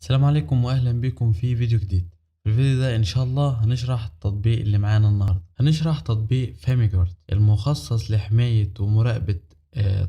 السلام عليكم واهلا بكم في فيديو جديد. في الفيديو ده ان شاء الله هنشرح التطبيق اللي معانا النهارده. هنشرح تطبيق FamiGuard المخصص لحماية ومراقبة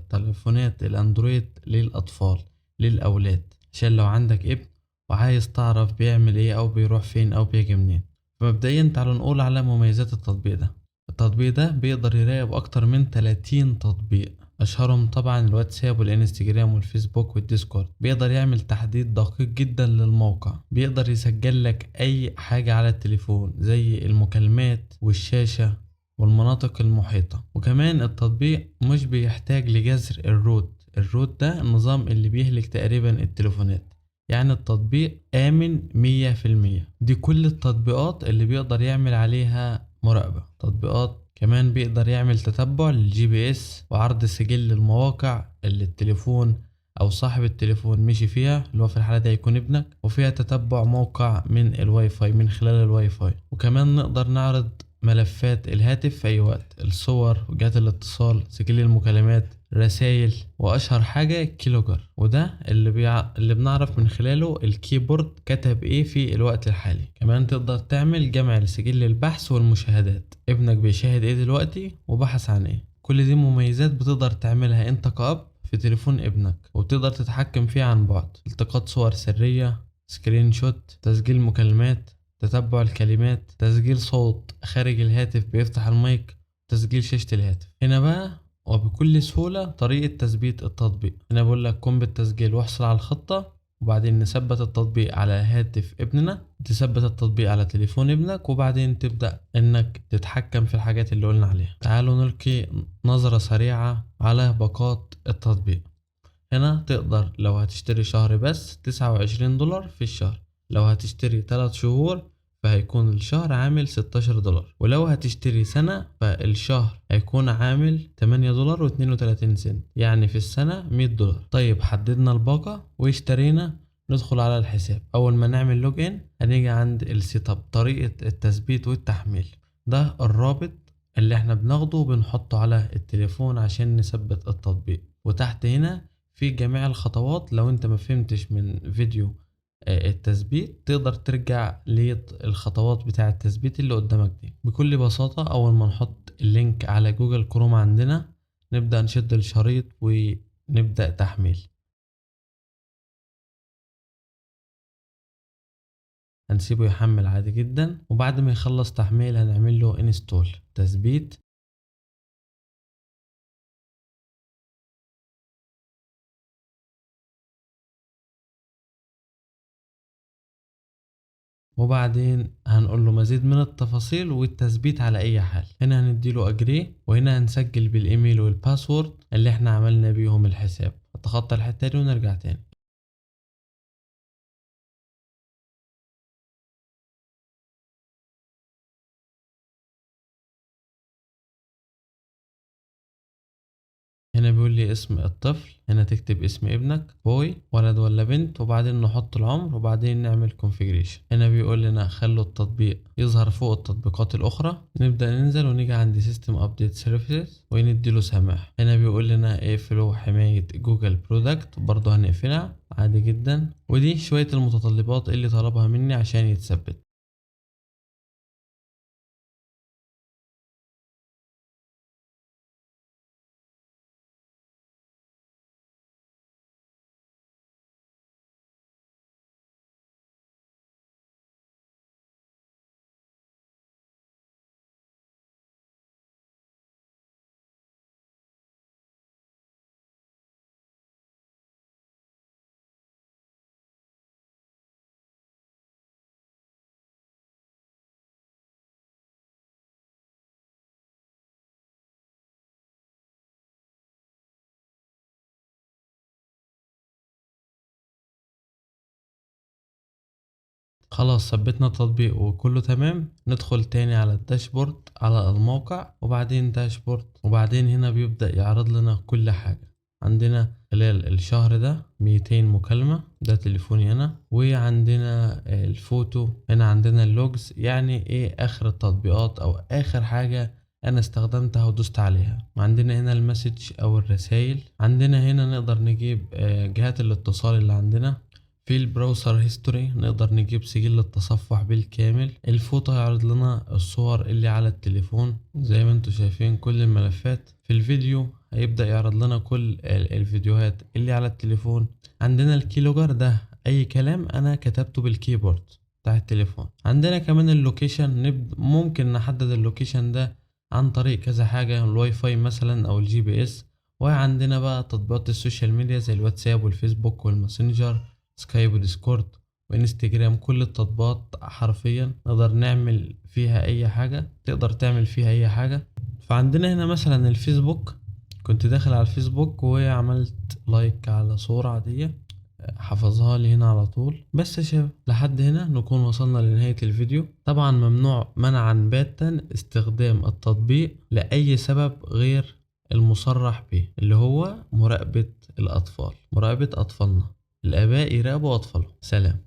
تليفونات الاندرويد للاطفال للاولاد، عشان لو عندك ابن وعايز تعرف بيعمل ايه او بيروح فين او بيجي منين. فمبدئيا تعالوا نقول على مميزات التطبيق ده. التطبيق ده بيقدر يراقب اكتر من 30 تطبيق، اشهرهم طبعا الواتساب والانستجرام والفيسبوك والديسكورد. بيقدر يعمل تحديد دقيق جدا للموقع، بيقدر يسجل لك اي حاجة على التليفون زي المكالمات والشاشة والمناطق المحيطة. وكمان التطبيق مش بيحتاج لجذر ال root. ال root ده النظام اللي بيهلك تقريبا التليفونات، يعني التطبيق آمن 100%. دي كل التطبيقات اللي بيقدر يعمل عليها مراقبة. تطبيقات كمان بيقدر يعمل تتبع لل GPS وعرض سجل المواقع اللي التليفون او صاحب التليفون مشي فيها، اللي هو في الحالة دي هيكون ابنك، وفيها تتبع موقع من الواي فاي من خلال الواي فاي. وكمان نقدر نعرض ملفات الهاتف في اي وقت، الصور وجهات الاتصال، سجل المكالمات، رسائل، واشهر حاجة keylogger، وده اللي بنعرف من خلاله ال keyboard كتب ايه في الوقت الحالي. كمان تقدر تعمل جمع لسجل البحث والمشاهدات، ابنك بيشاهد ايه دلوقتي وبحث عن ايه. كل دي مميزات بتقدر تعملها انت كأب في تليفون ابنك، وبتقدر تتحكم فيه عن بعد. التقاط صور سرية، screenshot، تسجيل مكالمات، تتبع الكلمات، تسجيل صوت خارج الهاتف بيفتح المايك، تسجيل شاشة الهاتف. هنا بقى وبكل سهولة طريقة تثبيت التطبيق. هنا بقول لك قم بالتسجيل واحصل على الخطة، وبعدين نثبت التطبيق على هاتف ابننا، تثبت التطبيق على تليفون ابنك، وبعدين تبدأ انك تتحكم في الحاجات اللي قلنا عليها. تعالوا نلقي نظرة سريعة على باقات التطبيق. هنا تقدر لو هتشتري شهر بس $29 في الشهر، لو هتشتري 3 شهور فهيكون الشهر عامل $16، ولو هتشتري سنة فالشهر هيكون عامل $8.32، يعني في السنة $100. طيب حددنا الباقة واشترينا، ندخل على الحساب. أول ما نعمل log in هنيجي عند ال setup، طريقة التثبيت والتحميل. ده الرابط اللي احنا بناخده وبنحطه على التليفون عشان نثبت التطبيق. وتحت هنا في جميع الخطوات، لو انت ما فهمتش من فيديو التثبيت تقدر ترجع للخطوات بتاع التثبيت اللي قدامك دي. بكل بساطة أول ما نحط ال link على جوجل كروم عندنا نبدأ نشد الشريط ونبدأ تحميل. هنسيبه يحمل عادي جدا، وبعد ما يخلص تحميل هنعمل له install تثبيت. وبعدين هنقول له مزيد من التفاصيل والتثبيت على اي حال. هنا هنديله agree، وهنا هنسجل بال email وال password اللي احنا عملنا بيهم الحساب. نتخطى الحتة دي ونرجع تاني. هنا بيقول لي اسم الطفل، هنا تكتب اسم ابنك boy ولد ولا بنت، وبعدين نحط العمر، وبعدين نعمل configuration. هنا بيقول لنا خلوا التطبيق يظهر فوق التطبيقات الاخرى. نبدا ننزل ونيجي عند system update services وندي له سماح. هنا بيقول لنا اقفلوا حمايه جوجل product، برضه هنقفلها عادي جدا. ودي شويه المتطلبات اللي طلبها مني عشان يتثبت. خلاص ثبتنا التطبيق وكله تمام. ندخل تاني على ال dashboard على الموقع، وبعدين dashboard، وبعدين هنا بيبدأ يعرض لنا كل حاجة. عندنا خلال الشهر ده 200 مكالمة، ده تليفوني أنا، وعندنا الفوتو، هنا عندنا ال logs، يعني إيه آخر التطبيقات أو آخر حاجة أنا استخدمتها ودوست عليها. وعندنا هنا ال message أو الرسائل، عندنا هنا نقدر نجيب جهات الاتصال اللي عندنا، في ال browser history نقدر نجيب سجل التصفح بالكامل. الفوتو هيعرض لنا الصور اللي على التليفون زي ما انتم شايفين كل الملفات. في الفيديو هيبدأ يعرض لنا كل الفيديوهات اللي على التليفون. عندنا ال keylogger، ده اي كلام انا كتبته بال keyboard بتاع التليفون. عندنا كمان ال location، ممكن نحدد ال location ده عن طريق كذا حاجة، الواي فاي مثلا او ال GPS. وعندنا بقى تطبيقات ال social media زي الواتساب والفيسبوك والماسنجر، سكايب وديسكورد وانستجرام. كل التطبيقات حرفيا نقدر نعمل فيها اي حاجة، تقدر تعمل فيها اي حاجة. فعندنا هنا مثلا الفيسبوك، كنت داخل على الفيسبوك وعملت like على صورة عادية، حفظها لي هنا على طول. بس يا شباب لحد هنا نكون وصلنا لنهاية الفيديو. طبعا ممنوع منعا باتا استخدام التطبيق لأي سبب غير المصرح به، اللي هو مراقبة الأطفال، مراقبة أطفالنا. الآباء يراقبوا أطفالهم. سلام.